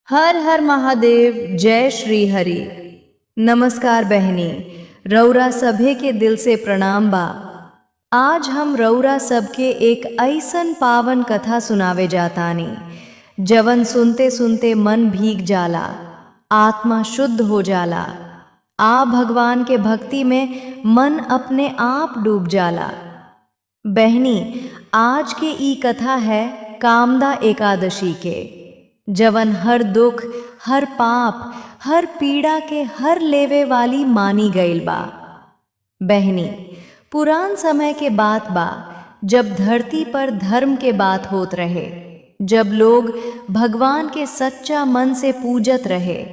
हर हर महादेव, जय श्री हरि। नमस्कार बहनी, रौरा सभे के दिल से प्रणाम बा। आज हम रौरा सबके एक ऐसन पावन कथा सुनावे जातानी जवन सुनते सुनते मन भीग जाला, आत्मा शुद्ध हो जाला, आ भगवान के भक्ति में मन अपने आप डूब जाला। बहनी, आज के ई कथा है कामदा एकादशी के, जवन हर दुख, हर पाप, हर पीड़ा के हर लेवे वाली मानी गईल बा। बहनी, पुरान समय के बात बा, जब धरती पर धर्म के बात होत रहे, जब लोग भगवान के सच्चा मन से पूजत रहे,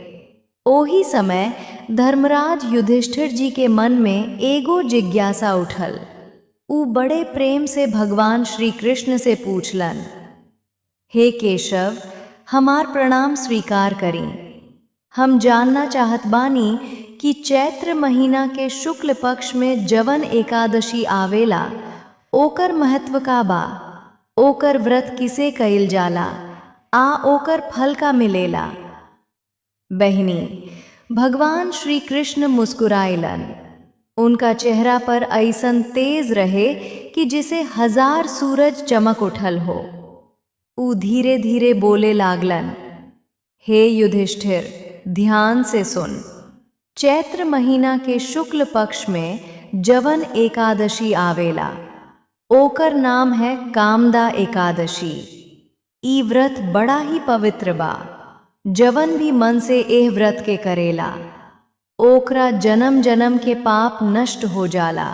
ओही समय धर्मराज युधिष्ठिर जी के मन में एगो जिज्ञासा उठल। ऊ बड़े प्रेम से भगवान श्री कृष्ण से पूछलन, हे केशव, हमार प्रणाम स्वीकार करी। हम जानना चाहत बानी कि चैत्र महीना के शुक्ल पक्ष में जवन एकादशी आवेला, ओकर महत्व का बा, ओकर व्रत किसे कईल जाला, आ ओकर फल का मिलेला। बहनी, भगवान श्री कृष्ण मुस्कुराइलन। उनका चेहरा पर ऐसन तेज रहे कि जिसे हजार सूरज चमक उठल हो। ऊ धीरे धीरे बोले लागलन, हे युधिष्ठिर, ध्यान से सुन। चैत्र महीना के शुक्ल पक्ष में जवन एकादशी आवेला, ओकर नाम है कामदा एकादशी। ई व्रत बड़ा ही पवित्र बा। जवन भी मन से एह व्रत के करेला, ओकरा जन्म जन्म के पाप नष्ट हो जाला।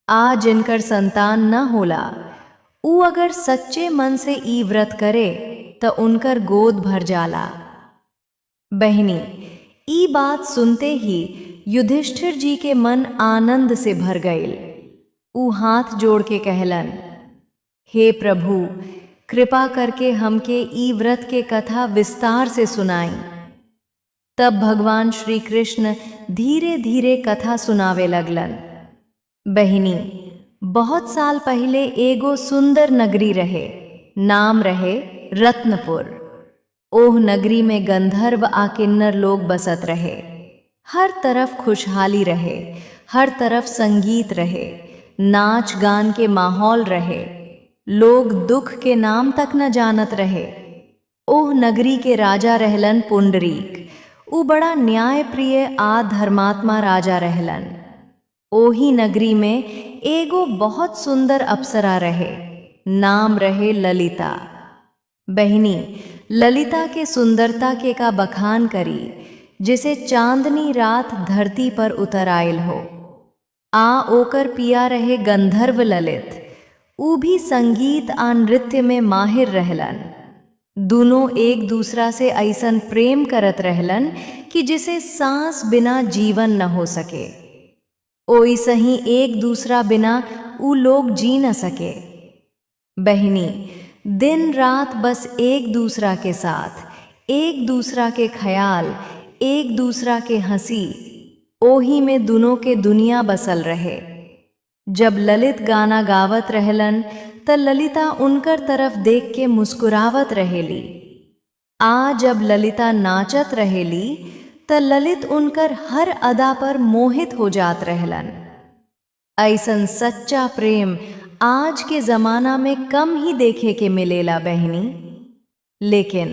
आ जिनकर संतान न होला, ऊ अगर सच्चे मन से ई व्रत करे त उनकर गोद भर जाला। बहनी, ई बात सुनते ही युधिष्ठिर जी के मन आनंद से भर गईल। ऊ हाथ जोड़ के कहलन, हे प्रभु, कृपा करके हमके ई व्रत के कथा विस्तार से सुनाई। तब भगवान श्री कृष्ण धीरे धीरे कथा सुनावे लगलन। बहिनी, बहुत साल पहले एगो सुंदर नगरी रहे, नाम रहे रत्नपुर। ओह नगरी में गंधर्व आ किन्नर लोग बसत रहे। हर तरफ खुशहाली रहे, हर तरफ संगीत रहे, नाच गान के माहौल रहे। लोग दुख के नाम तक न जानत रहे। ओह नगरी के राजा रहलन पुंडरीक। ऊ बड़ा न्यायप्रिय आ धर्मात्मा राजा रहलन। ओही नगरी में एगो बहुत सुंदर अप्सरा रहे, नाम रहे ललिता। बहिनी, ललिता के सुंदरता के का बखान करी, जिसे चांदनी रात धरती पर उतर आयल हो। आ ओकर पिया रहे गंधर्व ललित। ऊ भी संगीत आ नृत्य में माहिर रहलन। दोनों एक दूसरा से ऐसन प्रेम करत रहलन कि जिसे सांस बिना जीवन न हो सके, ओइसे ही एक दूसरा बिना ऊ लोग जी न सके। बहिनी, दिन रात बस एक दूसरा के साथ, एक दूसरा के ख्याल, एक दूसरा के हंसी, ओही में दोनों के दुनिया बसल रहे। जब ललित गाना गावत रहलन त ललिता उनकर तरफ देख के मुस्कुरावत रहेली। आ जब ललिता नाचत रहेली त ललित उनकर हर अदा पर मोहित हो जात रहलन। ऐसन सच्चा प्रेम आज के जमाना में कम ही देखे के मिलेला बहिनी। लेकिन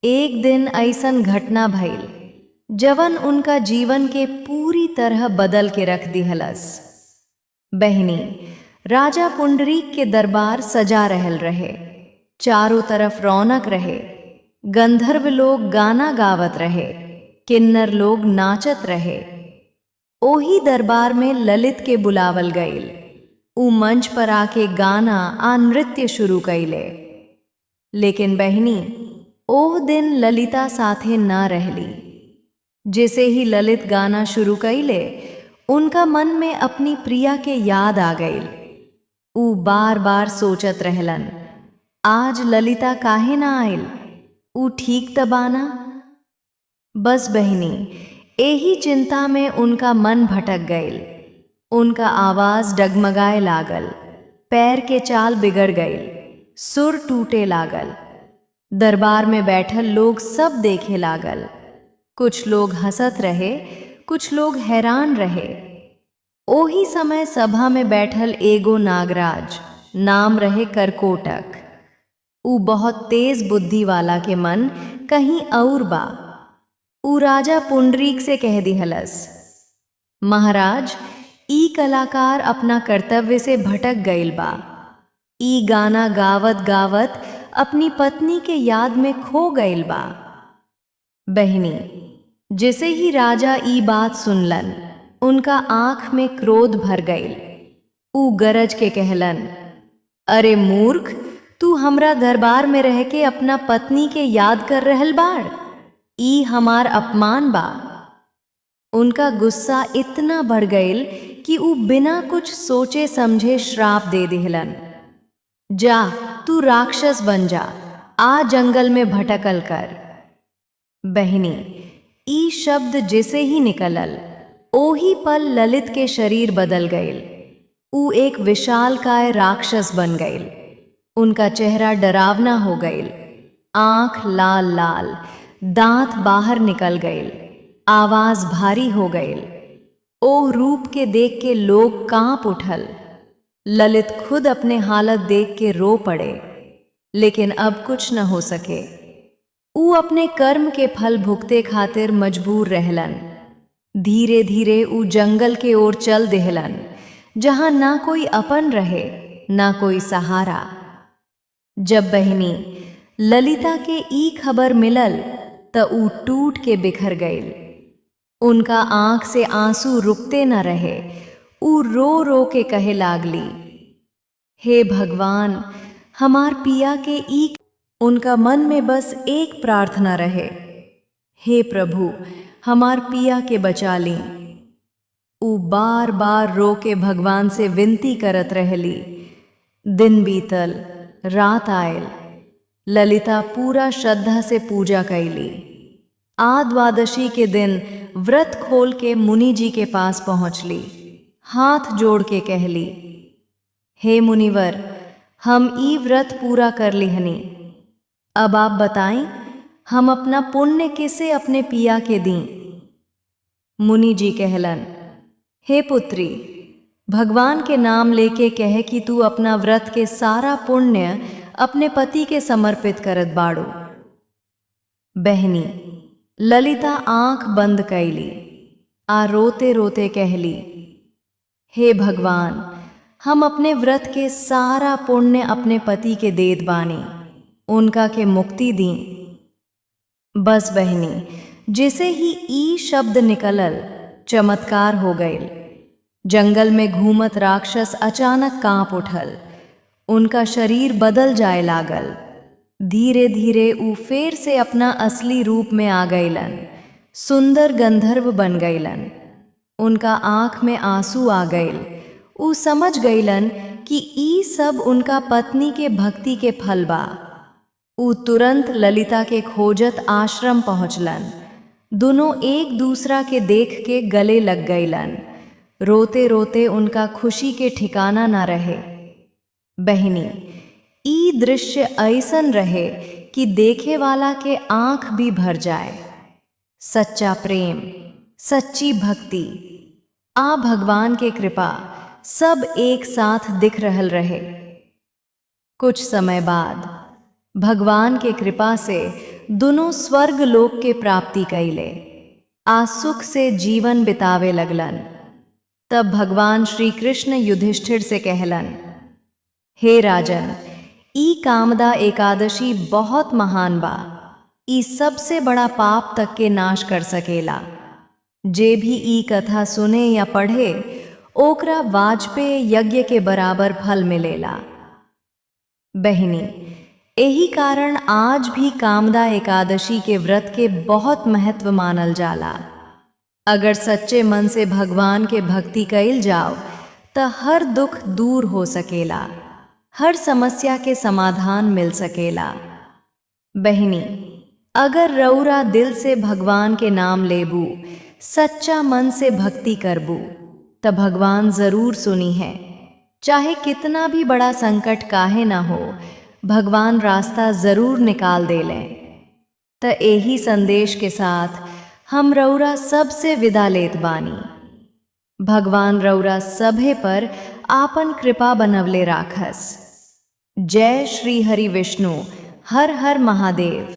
एक दिन ऐसन घटना भइल जवन उनका जीवन के पूरी तरह बदल के रख दिहलस। बहिनी, राजा पुंडरीक के दरबार सजा रहल रहे, चारों तरफ रौनक रहे, गंधर्व लोग गाना गावत रहे, किन्नर लोग नाचत रहे। ओही दरबार में ललित के बुलावल गईल। ऊ मंच पर आके गाना आ नृत्य शुरू कईले। लेकिन बहिनी, ओह दिन ललिता साथे ना रहली। जिसे ही ललित गाना शुरू कईले, उनका मन में अपनी प्रिया के याद आ गईल। ऊ बार बार सोचत रहलन, आज ललिता काहे ना आइल, ऊ ठीक त बाना। बस बहिनी, एही चिंता में उनका मन भटक गईल। उनका आवाज डगमगाए लागल, पैर के चाल बिगड़ गईल, सुर टूटे लागल। दरबार में बैठल लोग सब देखे लागल। कुछ लोग हंसत रहे, कुछ लोग हैरान रहे। ओही समय सभा में बैठल एगो नागराज, नाम रहे करकोटक। ऊ बहुत तेज बुद्धि वाला के मन कहीं और बा। ऊ राजा पुंडरीक से कह दिहलस, महाराज, ई कलाकार अपना कर्तव्य से भटक गईल बा। ई गाना गावत गावत अपनी पत्नी के याद में खो गईल बा। बहिनी, जैसे ही राजा ई बात सुनलन, उनका आंख में क्रोध भर गईल। ऊ गरज के कहलन, अरे मूर्ख, तू हमरा दरबार में रह के अपना पत्नी के याद कर रहल बाड़। ई हमार अपमान बा। उनका गुस्सा इतना बढ़ गईल कि ऊ बिना कुछ सोचे समझे श्राप दे दिहलन, जा तू राक्षस बन जा, आ जंगल में भटकल कर। बहिनी, ई शब्द जैसे ही निकलल, ओही पल ललित के शरीर बदल गईल। ऊ एक विशालकाय राक्षस बन गईल। उनका चेहरा डरावना हो गईल, आंख लाल लाल, दांत बाहर निकल गईल, आवाज भारी हो गईल। ओह रूप के देख के लोग कांप उठल। ललित खुद अपने हालत देख के रो पड़े, लेकिन अब कुछ न हो सके। ऊ अपने कर्म के फल भुगते खातिर मजबूर रहलन। धीरे धीरे ऊ जंगल के ओर चल देहलन, जहां ना कोई अपन रहे, ना कोई सहारा। जब बहिनी ललिता के ई खबर मिलल त ऊ टूट के बिखर गईल। उनका आंख से आंसू रुकते न रहे। ऊ रो रो के कहे लागली, हे भगवान, हमार पिया के ई। उनका मन में बस एक प्रार्थना रहे, हे प्रभु, हमार पिया के बचा ली। ऊ बार बार रो के भगवान से विनती करत रहली। दिन बीतल, रात आयल। ललिता पूरा श्रद्धा से पूजा कैली। आ द्वादशी के दिन व्रत खोल के मुनि जी के पास पहुंचली। हाथ जोड़ के कहली, हे मुनिवर, हम ई व्रत पूरा कर लिहनी। अब आप बताएं, हम अपना पुण्य किसे अपने पिया के दी? मुनि जी कहलन, हे पुत्री, भगवान के नाम लेके कह कि तू अपना व्रत के सारा पुण्य अपने पति के समर्पित करत बाड़ू। बहनी ललिता आंख बंद कैली आ रोते रोते कहली, हे भगवान, हम अपने व्रत के सारा पुण्य अपने पति के देत बानी, उनका के मुक्ति दी। बस बहनी, जैसे ही ई शब्द निकलल, चमत्कार हो गईल। जंगल में घूमत राक्षस अचानक कांप उठल। उनका शरीर बदल जाए लागल। धीरे धीरे ऊ फेर से अपना असली रूप में आ गईलन, सुंदर गंधर्व बन गईलन। उनका आंख में आंसू आ गईल। ऊ समझ गईलन कि ई सब उनका पत्नी के भक्ति के फल बा। ऊ तुरंत ललिता के खोजत आश्रम पहुंचलन। दोनों एक दूसरा के देख के गले लग गईलन। रोते रोते उनका खुशी के ठिकाना ना रहे। बहिनी, ई दृश्य ऐसन रहे कि देखे वाला के आंख भी भर जाए। सच्चा प्रेम, सच्ची भक्ति आ भगवान के कृपा सब एक साथ दिख रहल रहे। कुछ समय बाद भगवान के कृपा से दोनों स्वर्ग लोक के प्राप्ति कैले आ सुख से जीवन बितावे लगलन। तब भगवान श्री कृष्ण युधिष्ठिर से कहलन, हे राजन, ई कामदा एकादशी बहुत महान बा। ई सबसे बड़ा पाप तक के नाश कर सकेला। जे भी ई कथा सुने या पढ़े, ओकरा वाजपेय यज्ञ के बराबर फल मिलेला। बहिनी, एही कारण आज भी कामदा एकादशी के व्रत के बहुत महत्व मानल जाला। अगर सच्चे मन से भगवान के भक्ति कइल जाओ त हर दुख दूर हो सकेला, हर समस्या के समाधान मिल सकेला। बहिनी, अगर रौरा दिल से भगवान के नाम लेबू, सच्चा मन से भक्ति करबू, त भगवान जरूर सुनी है। चाहे कितना भी बड़ा संकट काहे ना हो, भगवान रास्ता जरूर निकाल देलें। त एही संदेश के साथ हम रउरा सबसे विदा लेत बानी। भगवान रउरा सभे पर आपन कृपा बनवले राखस। जय श्री हरि विष्णु। हर हर महादेव।